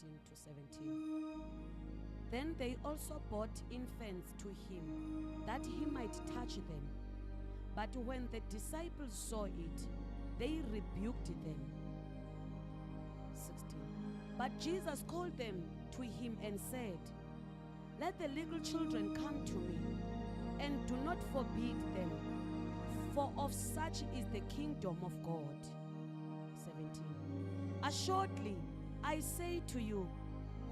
16 to 17. Then they also brought infants to him, that he might touch them. But when the disciples saw it, they rebuked them. 16. But Jesus called them to him and said, Let the little children come to me, and do not forbid them, for of such is the kingdom of God. 17. Assuredly, I say to you,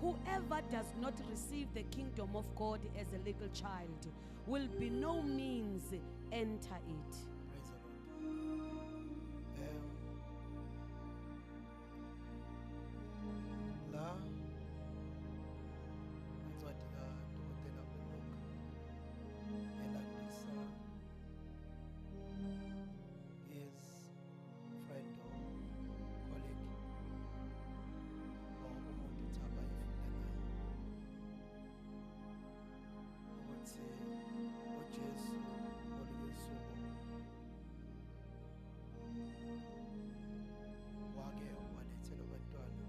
whoever does not receive the kingdom of God as a little child will be no means enter it. Praise the Lord. La incwadi kaDokotela uLuka elandisa his friend or colleague or umuntu uthi abayifunda naye ukuthi uJesu ngolunye usuku wake walethela abantwana,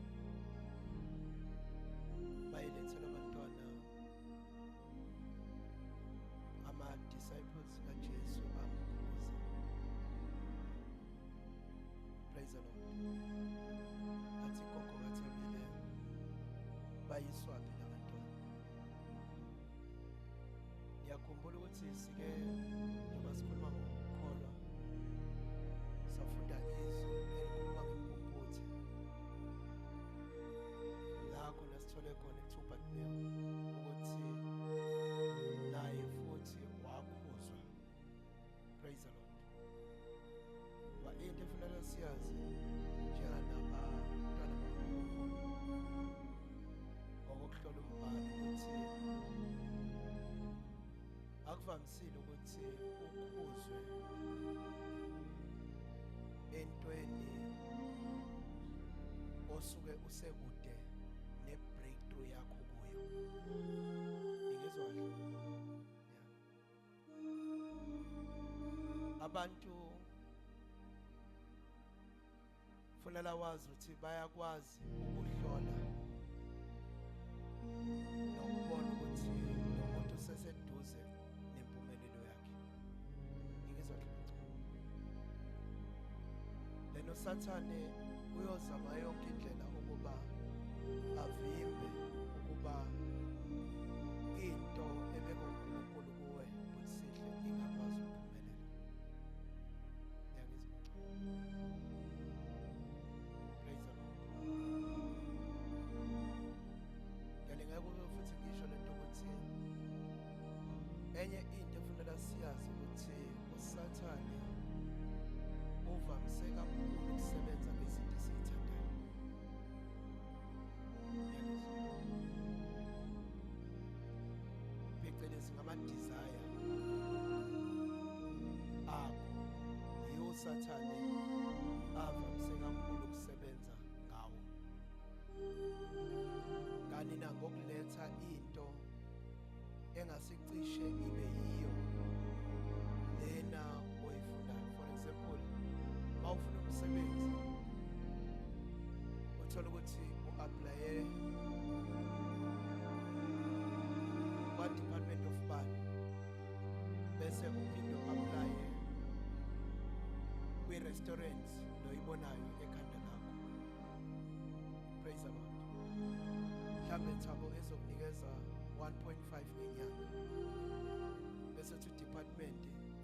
bayilethela abantwana ama-disciples kaJesu, amkhuza. Praise the Lord. Athi gogo kaThabile, bayiswaphi labantwana? Ngiyakhumbula ukuthi sike njengoba sikhuluma ngokukholwa safunda izwi elikhuluma ngempumputhe la khona sithole khona kuthiwa uBartimeyu ukuthi naye futhi wakhuzwa. Praise the Lord. Wa into efanele siyazi njenganabantwana bakaNkulunkulu ngokuhlola umbhalo ukuthi akuvamisile ukuthi ukhuzwe entweni osuke usekude ne-breakthrough yakho kuyo. Ningizwa kahle? Yeah. Abantu funela wazi ukuthi bayakwazi ukuhlola nokubona ukuthi lo muntu useseduze nempumelelo yakhe. Ngizwa kahle? Then uSathane uyozama yonke indlela ukuba avimbe ukuba into ebekwe uNkulunkulu kuwe busihle ingakwazi ukuphumelela. Ngiyangizwa? Praise the Lord. Ngiyalingeka kube futhi ngisho lento ukuthi enye into efunela siyazi ukuthi uSathane uvamise kakhulu ukusebenza ngezinto esiyithandayo. Ngiyangizwa? Phecelezi ngama-desire akho yiwo uSathane avamise kakhulu ukusebenza ngawo. Ngani na? Ngokuletha into engasicishe ibe yiyo lena oyifunayo. For example, mawufuna umsebenzi uthola ukuthi u-applye kwa-Department of bani, bese uphinde u-applye kwi-restaurant loyibonayo ekhanda lakho. Praise the Lord. Mhlawumbe Thabo ezokunikeza 1.5 ngenyanga, bese uthi department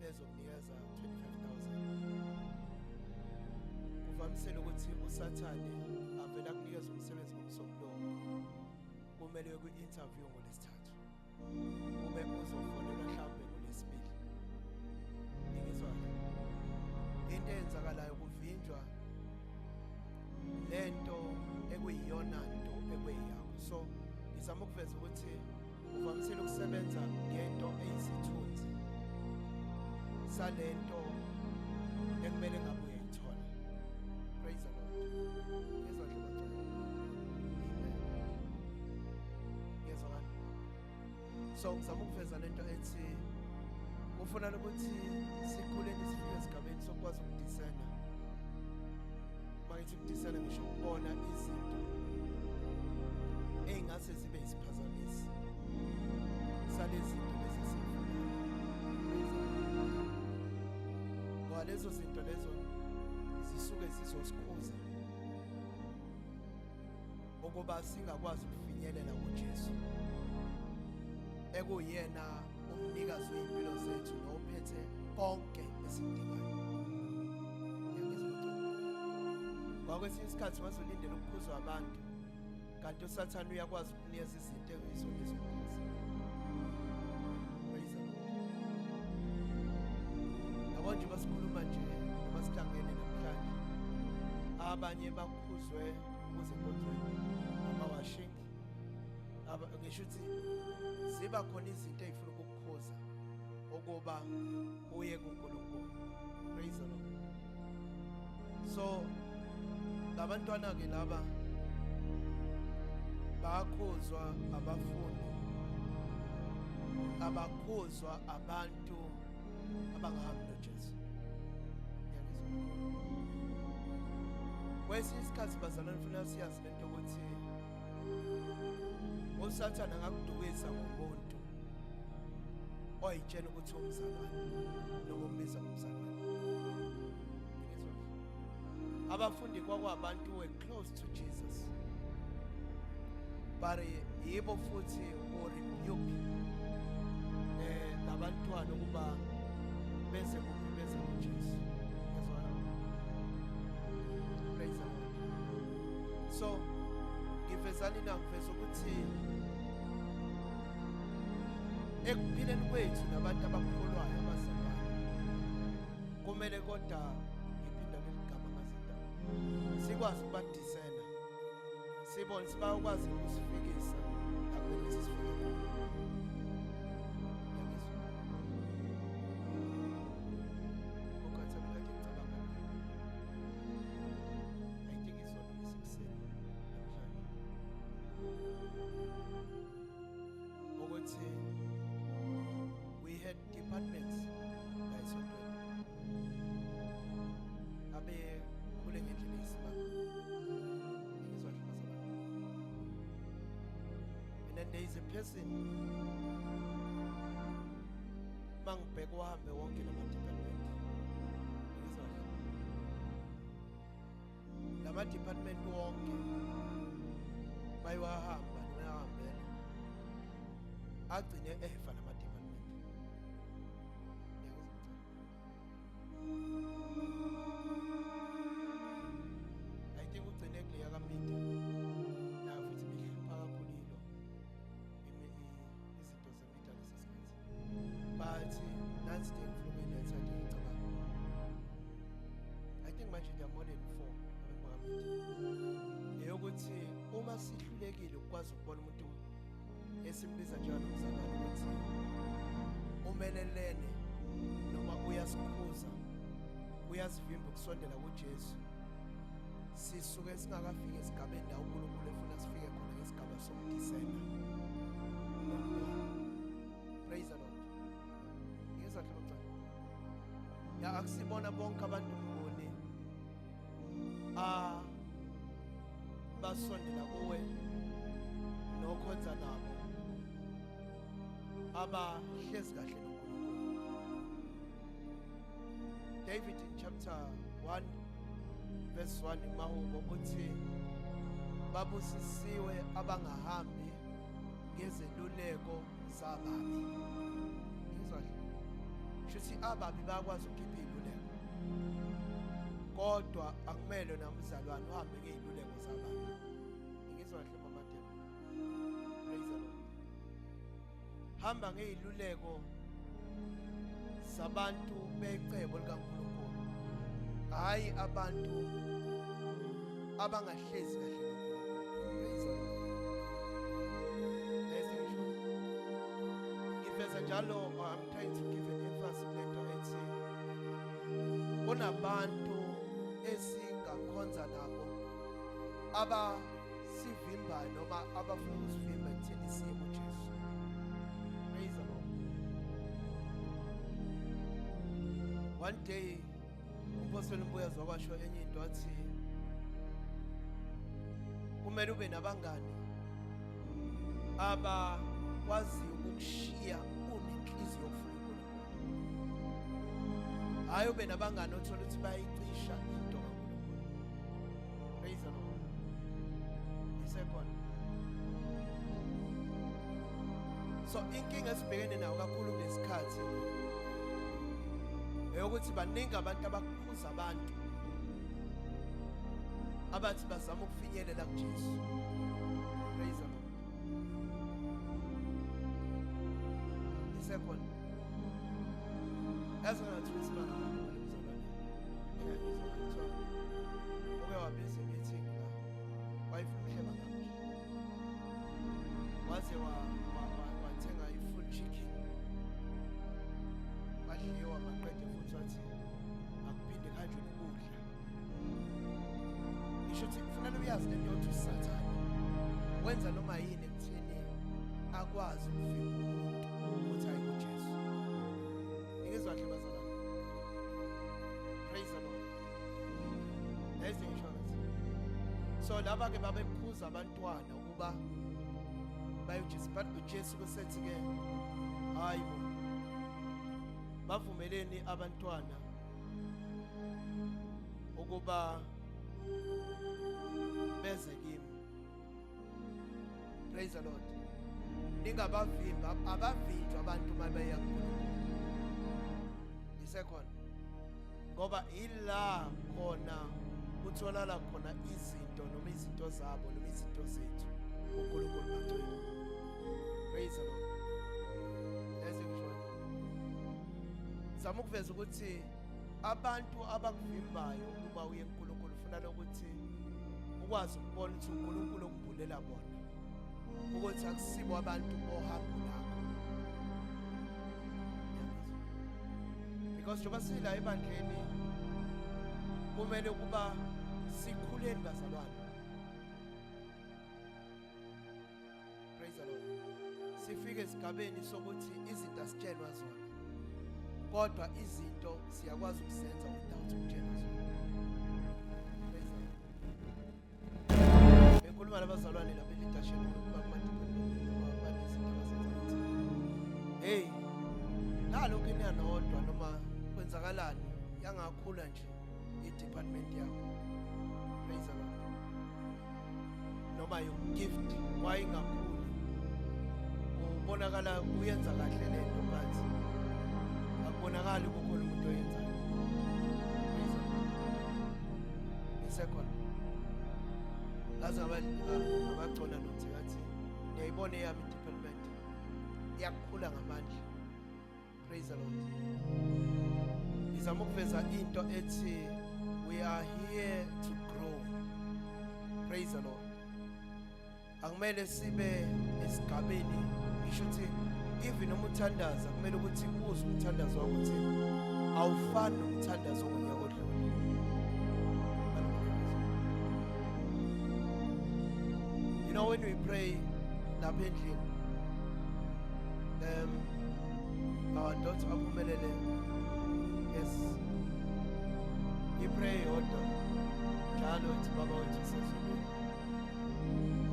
ezokunikeza 25,000. Kuvamisele ukuthi uSathane avela akunikeza umsebenzi ngoMsombuluko, kumele uye kwi-interview ngoLwesithathu, ube uzofonelwa mhlawumbe ngoLwesibili. Ningizwa kahle? Into eyenzakalayo kuvinjwa lento ekuyiyona nto ekuyiyakho. So ngizama ukuveza ukuthi uvamisile ukusebenza ngento eyisithunzi salento ekumele ngabe uyayithola. Praise the Lord. Ngizwa kahle, bacela? Amen. Ngizwa kahle? So ngizama ukuveza lento ethi kufanele ukuthi sikhuleni sifike esigabeni sokwazi ukudiscern. Uma ngithi ukudiscern, ngisho ukubona izinto. Ey'ngase zibe isiphazamisi salezi zinto lezi esizifunayo. Ngoba lezo zinto lezo zisuke zizosikhuza ukuba singakwazi ukufinyelela kuJesu, ekuyena umnikazi wey'mpilo zethu nophethe konke esikudingayo. Ngiyangizwa. Ngoba kwesinye isikhathi ungazolindela ukukhuzwa abantu, kanti uSathane uyakwazi ukukunikeza izinto ekuyizona ezokukhuza. Praise the Lord. Yabo nje, basikhuluma nje noma sihlangene namhlanje, abanye bakhuzwe ukuze enkonzweni ama-washing. Ngisho ukuthi ziba khona izinto ey'funa ukukukhuza ukuba uye kuNkulunkulu. Praise the Lord. So labantwana-ke laba bakhuzwa abafundi, abakhuzwa abantu abangahambi noJesu. Ngiyangizwa. Kwesinye isikhathi, bazalwane, funa siyazi lento ukuthi uSathane angakudukisa ngomuntu oyitshela ukuthi umzalwane noma umbiza ngomzalwane. Ngizwa. Abafundi kwakwabantu were close to Jesus, but yibo futhi who rebuke labantwana ukuba beze kuphi? Beze kuJesu. Ngizwa. Praise the Lord. So ngivezani na? Ngiveza ukuthi ekuphileni kwethu nabantu abakholwayo, abazalwane, kumele kodwa, ngiphinda leli gama ngazindaba, sikwazi ukubadiscern-a, sibone sibayakwazi ukusifikisa la kumele ukuthi sifike khona. Ngiyangizwa. Ukhathi kade ngicabanga, I think izolo ngisekuseni namhlanje, ukuthi we had departments la esontweni abekhule ngendlela eyisimanga. Ngizwa kahle, bazalwane? And then there is a person, mangibheka, uhambe wonke lama department. Ngizwa kahle, lama department wonke bayiwahamba noma agcine efa lama department. Ngiyakuzwa. I think ugcine kuleya kamedia nayo futhi ibihlupha kakhulu ilo izinto zemedia lesi sikhathi. But nansi into engifuna ukuyiletha nje, ngicabanga, I think manje there are more than four abantu bakamedia, eyokuthi uma sihlulekile ukwazi ukubona umuntu esimbiza njenganomzalwane ukuthi umelelene noma uyasikhuza, uyasivimba ukusondela kuJesu, sisuke singakafiki esigabeni la uNkulunkulu efuna sifike khona ngesigaba sokudiscern-a. Praise the Lord. Ngizwa kahle, bacela ya, akusibona bonke abantu mboni a basondela kuwe nokhonza nabo abahlezi kahle noNkulunkulu. David in chapter 1 verse 1, Mahubo, uthi babusisiwe abangahambi ngezeluleko zababi. Ngizwa kahle? Shuthi ababi bayakwazi ukukhipha iy'luleko, kodwa akumele namzalwane uhambe ngey'luleko zababi. Ngizwa kahle, Mama Debo? Praise the Lord. Hamba ngey'luleko zabantu becebo likaNkulunkulu, hayi abantu abangahlezi kahle noNkulunkulu. Praise the Lord. Lesi ngisho ngiveza njalo, I'm trying to give an emphasis kulento ethi kunabantu esingakhonza nabo abasivimbayo noma abafuna ukusivimba ekutheni siye kuJesu. Praise the Lord. One day umpostoli Mbuyazi wakwasho enye into, wathi kumele ube nabangani. Abakwaziyo ukukushiya unenhliziyo yokufuna uNkulunkulu. Hayi ube nabangani othola ukuthi bayayicisha into kaNkulunkulu. Praise the Lord. Isekhona. So inkinga esibhekene nayo kakhulu kulesikhathi eyokuthi baningi abantu abakhuza abantu abathi bazama ukufinyelela kuJesu. Praise the Lord. Isekhona. Yazi ngathi isimanga kakhulu mzalwane. Engangizwa kuthiwa uke wabiza i-meeting la wayefuna ukuhleba ngami nje. Waze wathenga i-full chicken. Badliwa maqede futhi wathi akuphinde kuhanjwe nokudla. Ngisho ukuthi kufanele uyazi lento yokuthi uSathane wenza noma yini ekutheni akwazi ukuvimba umuntu ukuthi aye kuJesu. Ningizwa kahle bazalwane? Praise the Lord. Yazi ngisho ngathi. So laba ke babekhuza abantwana ukuba bayoJesu, but uJesu kusethi ke hayi bo, bavumeleni abantwana ukuba beze kimi. Praise the Lord. Ningabavimba, abavinjwa abantu uma beya kuNkulunkulu. Isekhona. Ngoba ila khona kutholakala khona izinto noma izinto zabo noma izinto zethu uNkulunkulu bangcwele. Praise the Lord. Yazi ngisho. Zama ukuveza ukuthi abantu abakuvimbayo ukuba uye kuNkulunkulu ufuna lokuthi ukwazi ukubona ukuthi uNkulunkulu okumbulela bona ukuthi akusibo abantu bohambo lakho. Because njengoba sila ebandleni kumele ukuba sikhuleni bazalwane. Praise the Lord. Sifike esigabeni sokuthi izinto asitshelwa zona, kodwa izinto siyakwazi ukuzenza without ukutshelwa zona. Praise the Lord. Bengikhuluma nabazalwane lapha e-leadership bakuma-department banezinto abazenza ukuthi hey, nalokhu inanodwa noma kwenzakalani yangakhula nje i-department yakho. Praise the Lord. Noma your gift wayingakhuli, ubonakala uyenza kahle lento but akubonakali kukhona umuntu oyenzayo. Praise the Lord. Isekhona. Ngaze ngabagcona nothi ngathi niyayibona eyami i-department iyakhula ngamandla. Praise the Lord. Ngizama ukuveza into ethi we are here to grow. Praise the Lord. Akumele sibe esigabeni ngisho ukuthi even uma uthandaza kumele ukuthi uzwe umthandazo wakho ukuthi awufani nomthandazo wonyaka odlule. You know, when we pray lapha endlini, our daughter aphumelele, yes, i-pray yodwa njalo ethi Baba wethu osezulwini,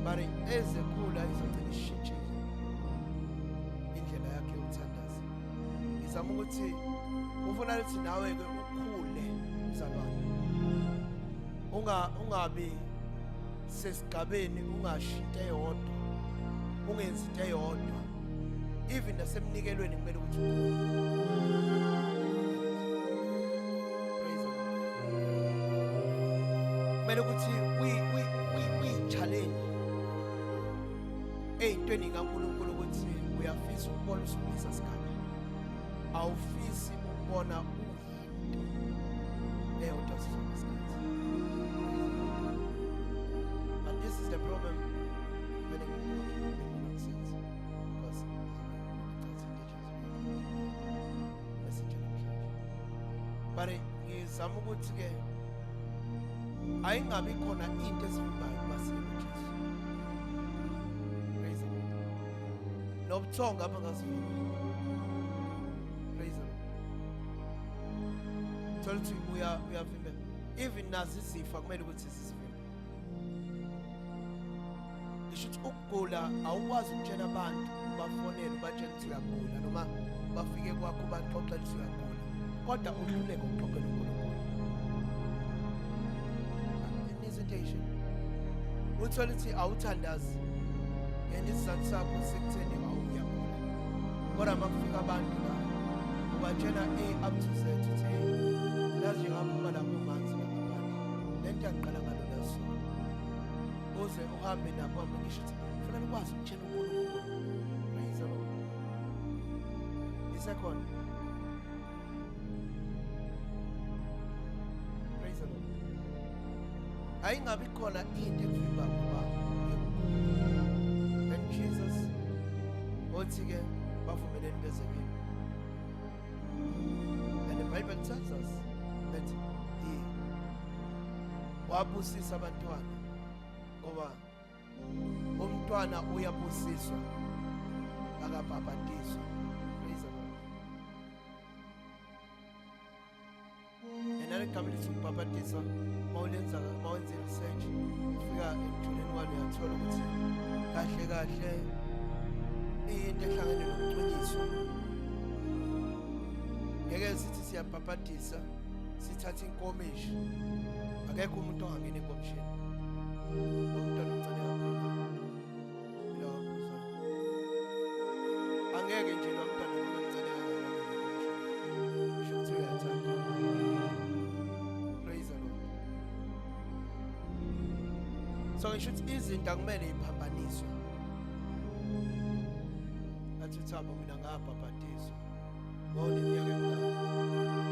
but ezekhula izogcina ishintshile indlela yakhe yokuthandaza. Ngizama ukuthi ufuna ukuthi nawe-ke ukhule mzalwane, ungabi sesigabeni, ungasho into eyodwa, ungenzi into eyodwa. Even nasemnikelweni kumele ukuthi ukhule. Praise the Lord. Kumele ukuthi uyi-challenge ey'ntweni kaNkulunkulu ukuthi uyafisa ukubona usukulisa sigaba, awufisi ukubona uyinto eyodwa sonke isikhathi. But this is the problem when it, okay, make nonsense because message namhlanje, but ngizama ukuthi ke ayingabi khona into esivimbayo ukuba siye kuJesu. Praise the Lord. Nobuthongo apha ngasivimbi. Praise the Lord. Thola ukuthi uyavimbela. Even nazo izifo akumele ukuthi zisivimbe. Ngisho ukuthi ukugula awukwazi ukutshela abantu, bafonele ubatshele ukuthi uyagula, noma bafike kwakho baxoxele ukuthi uyagula, kodwa uhluleke ukuxoxela uNkulunkulu. Izinto uthola ukuthi awuthandazi and isizathu sakho sekutheni awuyagula, kodwa uma kufika abantu la ubatshela A up to Z ukuthi hey, lazi nje ngaphuma lapho manzi la ngaphandle, le nto yangiqala ngalona suku, uze uhambe nabo uhambe. Ngisho ukuthi kufanele ukwazi ukutshela uNkulunkulu. Praise the Lord. Isekhona. Praise the Lord. Ayingabi khona into ekuvimba ukuba uye kuNkulunkulu. And Jesus othi-ke bavumeleni beze kimi. And the Bible tells us that he wabusisa abantwana, ngoba umntwana uyabusiswa, akabhabhadiswa. Praise the Lord. And nale gama lithi ukubhabhadiswa, mawulenza, mawenza i-research, ufika ekujuleni kwalo, uyathola ukuthi kahle kahle into ehlangene nokucwiliswa. Ngeke sithi siyabhabhadisa sithathe inkomishi, akekho umuntu ongangena enkomishini, umntwana omncane kakhulu lo aphuzayo. Angeke nje lo mntwana noma omncane kangaka angene enkomishini, kusho ukuthi uyathanda. Praise the Lord. So ngisho ukuthi izinto akumele iphambaniswe. Athi uThabo, mina ngabhabhadiswa wawuneminyaka emingaki?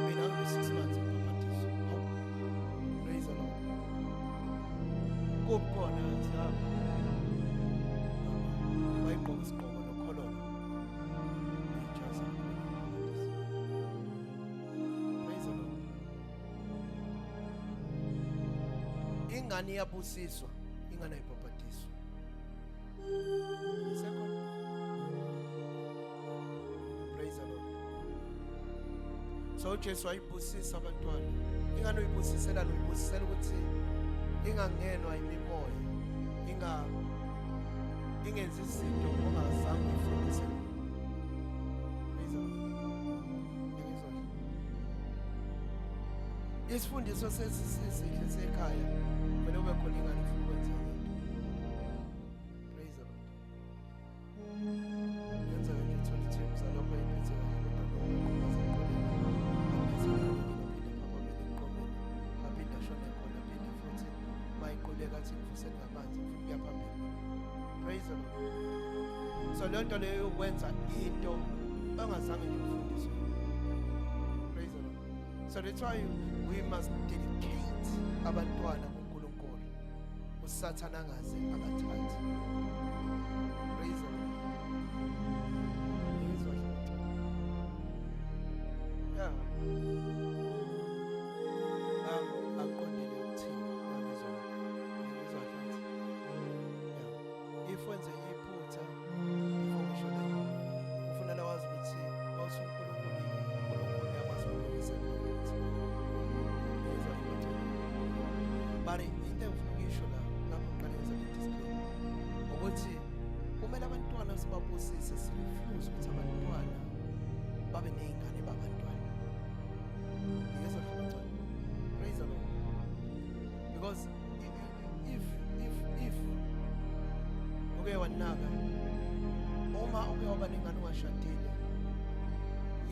Mina ngino-6 months ngibhabhadiswa. Hawu, praise the Lord. Kuphi khona? Athi hamba wayigqoka isigqoko nokhololo ijazi. Praise the Lord. Ingane iyabusiswa, ingane ayibhabhadiswa. Isekhona. Praise the Lord. So uJesu wayibusisa abantwana. Ingane uyibusisela, uyibusisela ukuthi ingangenwa imimoya, ingenzi izinto ongazange uyifundise. Praise the Lord. Ngiyangizwa nje. Isifundiso sesisihle sekhaya, kumele ube khona ingane ifuna ukwenza into. Praise the Lord. Yenzeka nje uthole ukuthi umzali wakho ayiphethe kahle, kodwa lo aqhumaze emqolweni, aphinde aphinde aphaphamele emqomeni, aphinde ashone khona, aphinde futhi mayiquleka athi ngivuseni ngamanzi, ngifuna ukuya phambili. Praise the Lord. So leyo nto leyo yokwenza into ongazange nje ufundiswe. Praise the Lord. So that's why we must dedicate abantwana kuNkulunkulu, uSathana angaze abathathe. Praise the Lord. Ngizwa nje. Yeah, aqondile ukuthini? Ngizwa, ngizwa hlathi. Yeah, if wenze iphutha before ngisho la, ufuna la wazi ukuthi mawusuNkulunkulu, uNkulunkulu uyakwazi ukulungisa leyo phutha. Ngizwa nje. But into engifuna ukuyisho la lapho ngiqale ngenza le disclaimer ukuthi kumele abantwana sibabusise, sirefuse ukuthi abantwana babe ney'ngane babantwana. Ngizwa hlobo ngcwele. Praise the Lord. Because if uke wanaka, uma uke waba nengane ungashadile,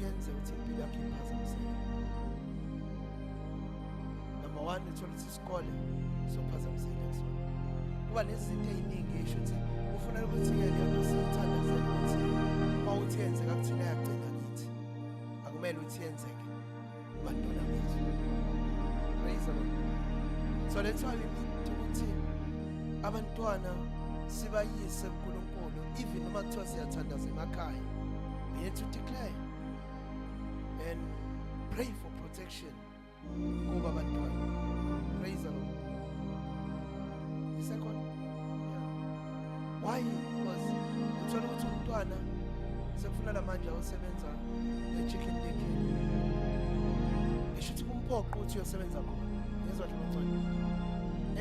yenze ukuthi impilo yakho iphazamiseke. Number one, uthola ukuthi isikole sophazamiseke kusona, kuba nezinto ey'ningi. Esho ukuthi kufanele ukuthi-ke leyo nto siyithandazele ukuthi uma uthi yenzeka kuthina yagcina kithi, akumele ukuthi yenzeke kubantwana bethu. Praise the Lord. So that's why we need ukuthi abantwana sibayise kuNkulunkulu. Even noma kuthiwa siyathandaza emakhaya, we need to declare and pray for protection kuba abantwana. Praise the Lord. Isekhona. Yeah. Why? Because uthola ukuthi umntwana sekufuna lamanje ayosebenza e-Chicken Licken, ngisho ukuthi kumphoqa ukuthi uyosebenza khona. Ngizwa nje bantwana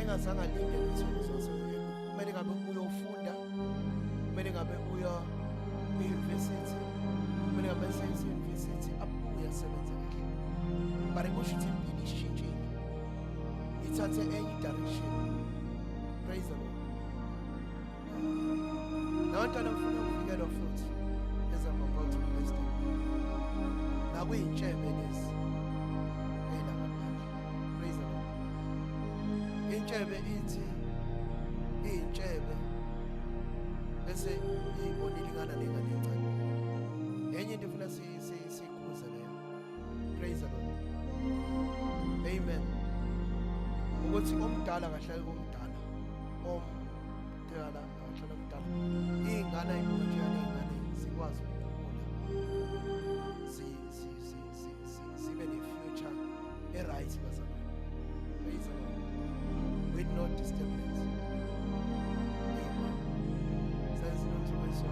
engazange alinde ukuthi uzosebenza. Kumele ngabe uyofunda, kumele ngabe uya kwi-university, kumele ngabe seyise-university abuye asebenze kahle. But kusho ukuthi impilo ishintshile, ithathe enye i-direction. Praise the Lord. Nabantwana bafuna ukuvikelwa futhi, as I'm about to bless them. Nakuyintshebe lezi ey'langaphandle. Praise the Lord. Intshebe ithi iyintshebe bese iyibona ilingana nengane encane. Enye into efuna siyikhuze leyo. Praise the Lord. Amen. Ukuthi omdala kahlale komdala, omdala kahlale omdala. Iy'ngane ayibona njengane, iy'ngane zikwazi ukukhula zibe ne-future e-right bazalwane. Praise the Lord. With no disturbance. Amen. Senzinomthobiswa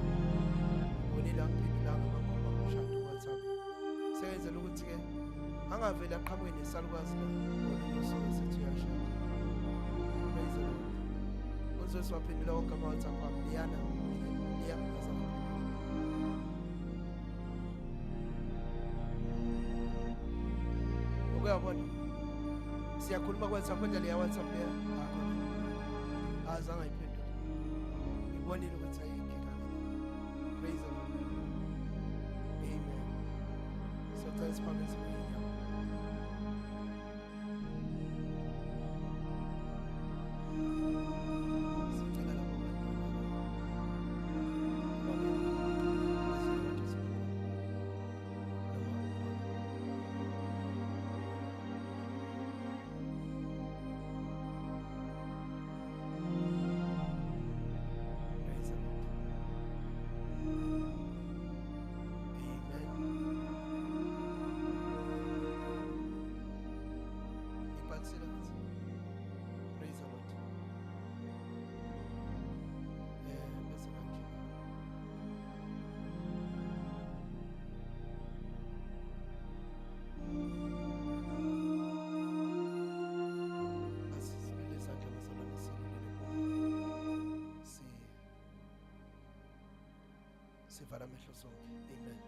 ngibonile angiphendulanga amangoma omshado WhatsApp. Sengenzela ukuthi-ke angavele aqhamuke nesalukazi la ngolunye usuku esethi uyashada. Praise the Lord. Uzosi waphendula wonke ama-WhatsApp ami, liyana liya azangaphendula. Ukuyabona siyakhuluma ku-WhatsApp kodwa leya WhatsApp leya akhona azange ayiphendule. Ngibonile ukuthi ayinkinga. Praise the Lord. Amen. Siyacela siphakamise inyawo. Sicela labo bantwana babe bazikodwa sibone noma ukhona. Praise the Lord. Amen. Ibhalisile ngathi. Praise the Lord. Bese kanje. Asisibele isandla bazalwane silulele kubo. Sivala amehlo sonke. Amen.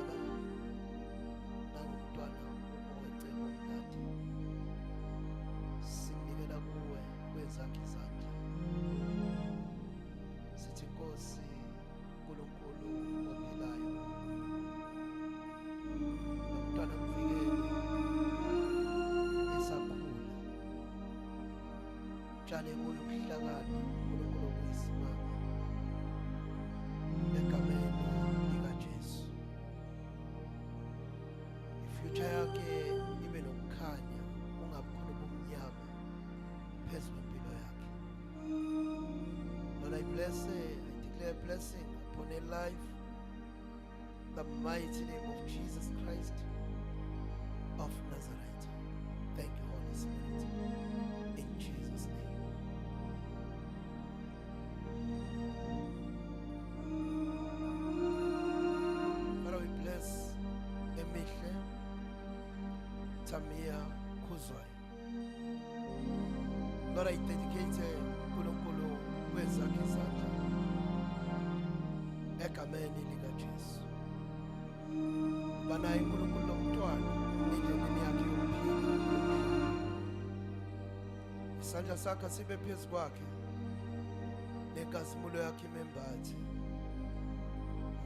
Baba, nangumntwana owecebo mnandi. Simnikela kuwe kwezakhe izandla. Sithi Nkosi uNkulunkulu ophilayo, lo mntwana mvikele esakhula, tshale kuye ubuhlakani uNkulunkulu obuyisimanga egameni likaJesu. I-future yakhe ibe nokukhanya, kungabi khona ubumnyama phezu kwempilo yakhe. Lord, I bless her. I declare a blessing upon her life. The mighty name of Jesus Christ of Nazareth. Thank you, Holy Spirit. In Jesus' name. Father, we bless Emihle Tamia Khuzwayo. Lord, I dedicate her uNkulunkulu kwezakhe izandla egameni likaJesu. Banaye uNkulunkulu lomntwana endleleni yakhe yokuphila. Isandla sakhe sibe phezu kwakhe nenkazimulo yakhe imembathe.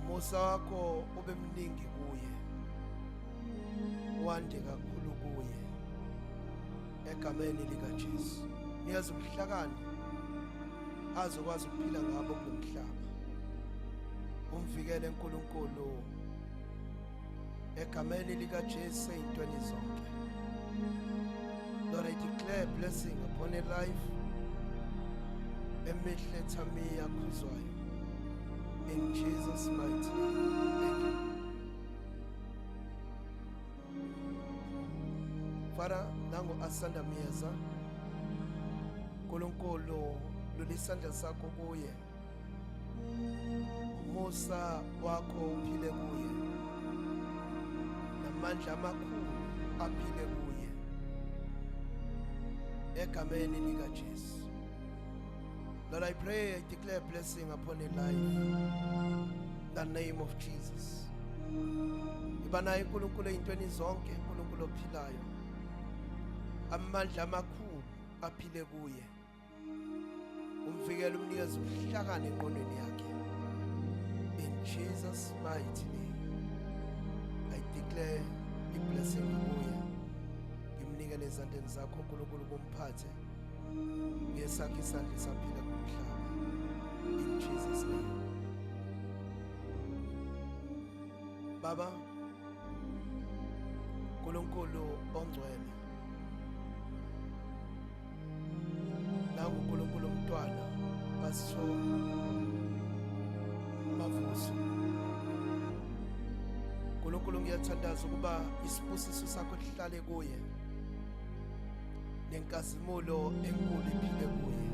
Umusa wakho ube mningi kuye, wande kakhulu kuye egameni likaJesu. Niyazi ubuhlakani azokwazi ukuphila ngabo kulomhlaba. Umvikele uNkulunkulu egameni likaJesu ey'ntweni zonke. Lord, I declare blessing upon her life. Emihle Tamia Khuzwayo. In Jesus' mighty name. Thank you. Father, nangu Asanda Miyeza. uNkulunkulu lula isandla sakho kuye. Umusa wakho uphile kuye. Amandla amakhulu aphile kuye egameni lika Jesu. Lord, I pray, I declare blessing upon your life in the name of Jesus. Iba naye uNkulunkulu ey'ntweni zonke, uNkulunkulu ophilayo. Amandla amakhulu aphile kuye. Umvikele, umnikeze ubuhlakani engqondweni yakhe. In Jesus' mighty name, I declare i-blessing kuye. Ngimnikele ezandleni zakho uNkulunkulu, kumphathe ngesakhe isandla saphila kumhlaba. In Jesus' name. Baba uNkulunkulu ongcwele, nangu uNkulunkulu umntwana Pastor Mavuso. uNkulunkulu, ngiyathandaza ukuba isibusiso sakho sihlale kuye nenkazimulo enkulu iphile kuye,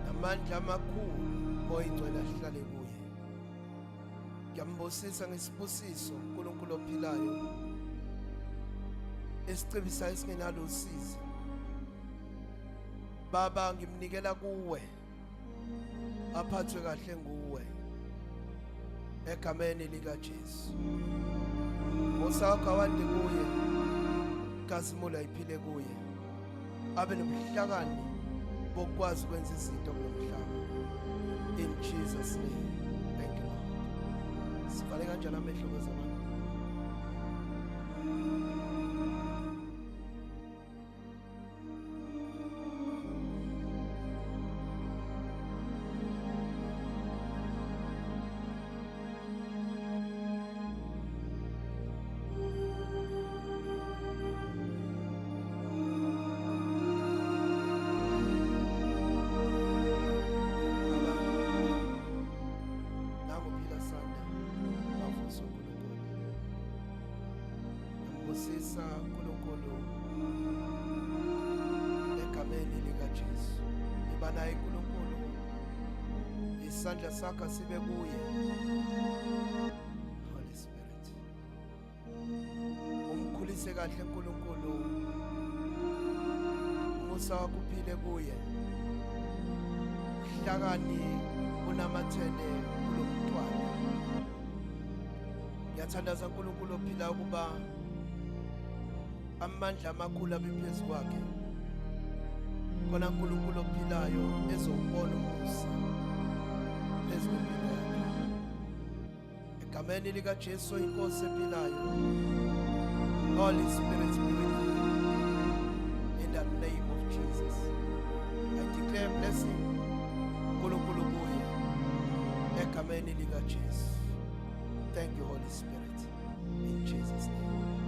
namandla amakhulu Moya Ingcwele ahlale kuye. Ngiyambusisa ngesibusiso uNkulunkulu ophilayo esicebisayo esingenalo usizi. Baba, ngimnikela kuwe, aphathwe kahle nguwe egameni lika Jesu. Musa wakho awande kuye, inkazimulo ayiphile kuye, abe nobuhlakani bokwazi ukwenza izinto kulomhlaba. In Jesus' name. Thank you, Lord. Sivale kanjani amehlo bazalwane? Baba, nangu Philasande Mavuso uNkulunkulu. Ngambusisa uNkulunkulu egameni lika Jesu. Iba naye uNkulunkulu, isandla sakho sibe kuye. Holy Spirit, umkhulise kahle uNkulunkulu, umusa wakho uphile kuye, uhlakani unamathele kulomntwana. Ngiyathandaza uNkulunkulu ophila ukuba amandla amakhulu abe phezu kwakhe, khona uNkulunkulu ophilayo ezowubona umusa phezu kwempilo yakhe. Egameni lika Jesu inkosi ephilayo. Holy Spirit be with you. In the name of Jesus, I declare blessing uNkulunkulu kuye egameni lika Jesu. Thank you, Holy Spirit. In Jesus' name.